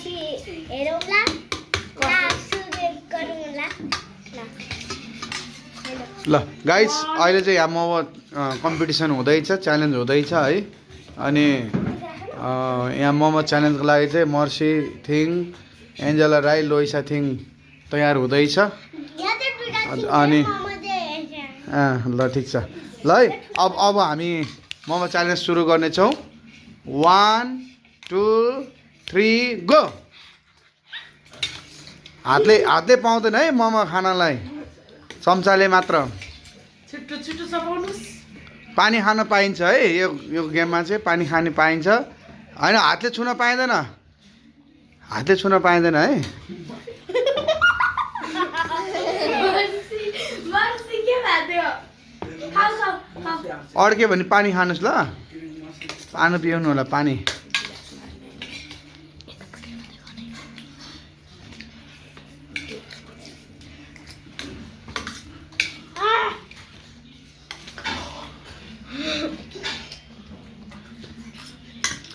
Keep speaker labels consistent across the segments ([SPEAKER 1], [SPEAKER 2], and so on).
[SPEAKER 1] पछि हेरौँला गरौँला
[SPEAKER 2] ल गाइस अहिले चाहिँ यहाँ मोमो कम्पिटिसन हुँदैछ च्यालेन्ज हुँदैछ है अनि यहाँ मोमो च्यालेन्जको लागि चाहिँ mercy thing Angela Rai लोइसा thing तयार हुँदैछ अनि ल ठिक छ ल है अब हामी मोमो च्यालेन्ज सुरु गर्नेछौँ 1 2 3 गो हातले पाउँदैन है मोमो खानलाई चम्चाले मात्र
[SPEAKER 3] छिटो छिटो सपाउनुस्
[SPEAKER 2] पानी खान पाइन्छ है यो गेममा चाहिँ पानी खाने पाइन्छ हैन हातले छुन पाइँदैन है अड्क्यो भने पानी खानुस् ल पानी पिउनु होला पानी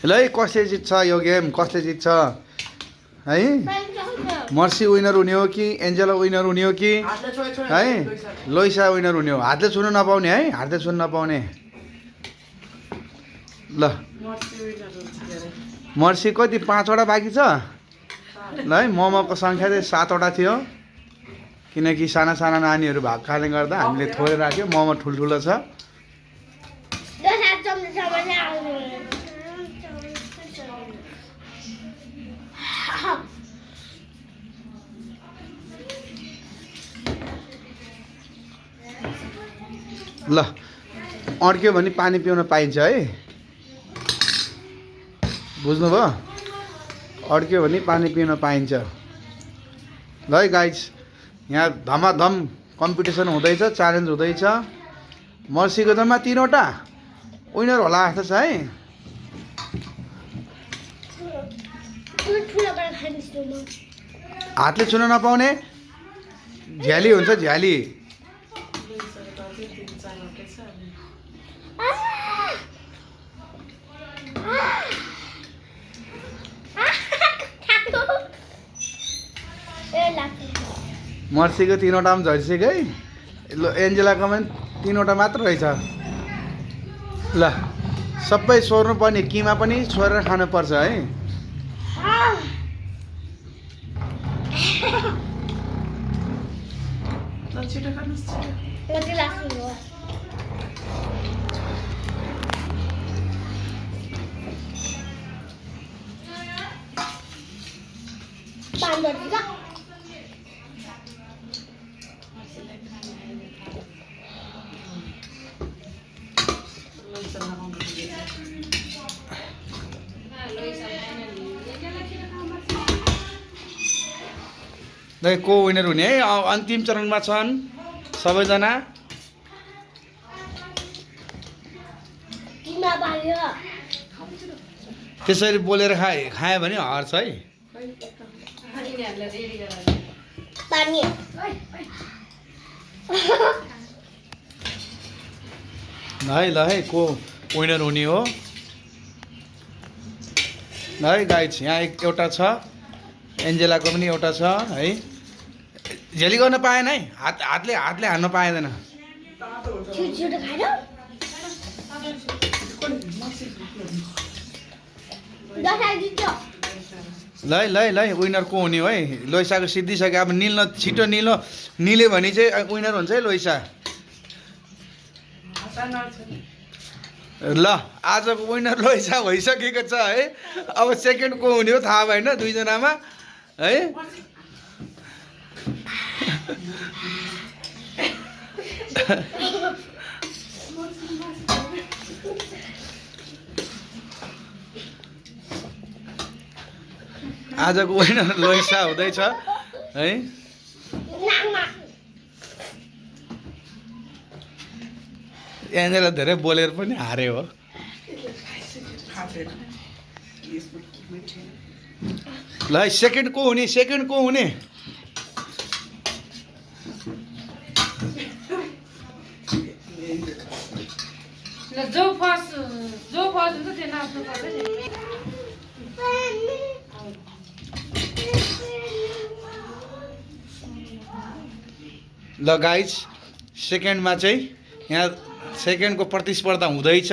[SPEAKER 2] ल है कसले जित्छ यो गेम कसले जित्छ है मर्सी विनर हुने हो कि एन्जेला विनर हुने हो कि है लोइसा विनर हुने हो हातले छुनु नपाउने है हातले छुनु नपाउने ल मर्सी कति 5 वटा बाँकी छ ल है मोमोको सङ्ख्या चाहिँ 7 वटा थियो किनकि साना साना नानीहरू भएको कारणले गर्दा हामीले थोरै राख्यो मोमो ठुल्ठुलो छ ल अड्क्यो भने पानी पिउन पाइन्छ है बुझ्नुभयो अड्क्यो भने पानी पिउन पाइन्छ ल है गाइज यहाँ धमाधम कम्पिटिसन हुँदैछ च्यालेन्ज हुँदैछ मर्सीको जम्मा 3 वटा विनर होला जस्तो छ है हातले छुन नपाउने झ्याली हुन्छ झ्याली मर्सीको 3 वटा पनि झरिसक्यो है ल एन्जेलाको पनि 3 वटा मात्र रहेछ ल सबै सोर्नु पर्ने किमा पनि सोरेर खानुपर्छ है
[SPEAKER 3] छिटो खानुस्
[SPEAKER 2] को विनर हुने है अन्तिम चरणमा छन् सबैजना त्यसरी बोलेर खायो भने हार्छ है ल है को विनर हुने हो ल है गाइज यहाँ एउटा छ एन्जेलाको पनि एउटा छ है झेली गर्न पाएन है हातले हान्न पाएदैन ल विनर को हुने हो है लोइसाको सिद्धिसक्यो अब निल्न छिटो निल्यो भने चाहिँ विनर हुन्छ है लोइसा ल आजको विनर लोइसा भइसकेको छ है अब सेकेन्ड को हुने हो थाहा भएन दुईजनामा है आजको विनर लोइसा हुँदैछ है एन्जेला धेरै बोलेर पनि हारे हो ल सेकेन्ड को हुने
[SPEAKER 3] जो फर्स्ट हुन्छ त्यो नाच्नु पर्छ नि
[SPEAKER 2] ल गाइज सेकेन्डमा चाहिँ यहाँ सेकेन्डको प्रतिस्पर्धा हुँदैछ।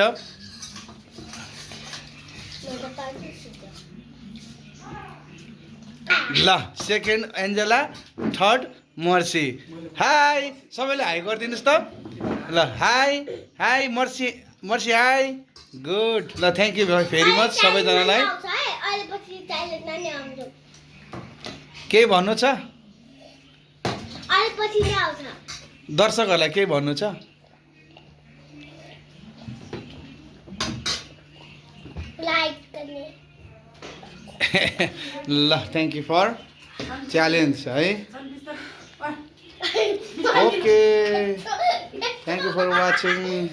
[SPEAKER 2] ल second Angela, third Mercy. Hi सबैले हाई गरिदिनुहोस् त। ल hi hi Mercy, Mercy hi. Good. ल थ्याङ्क यू भेरी मच सबैजनालाई। केही भन्नु छ दर्शकहरूलाई, केही भन्नु छ? ल थ्याङ्क यू फर च्यालेन्ज है। Okay thank you for watching.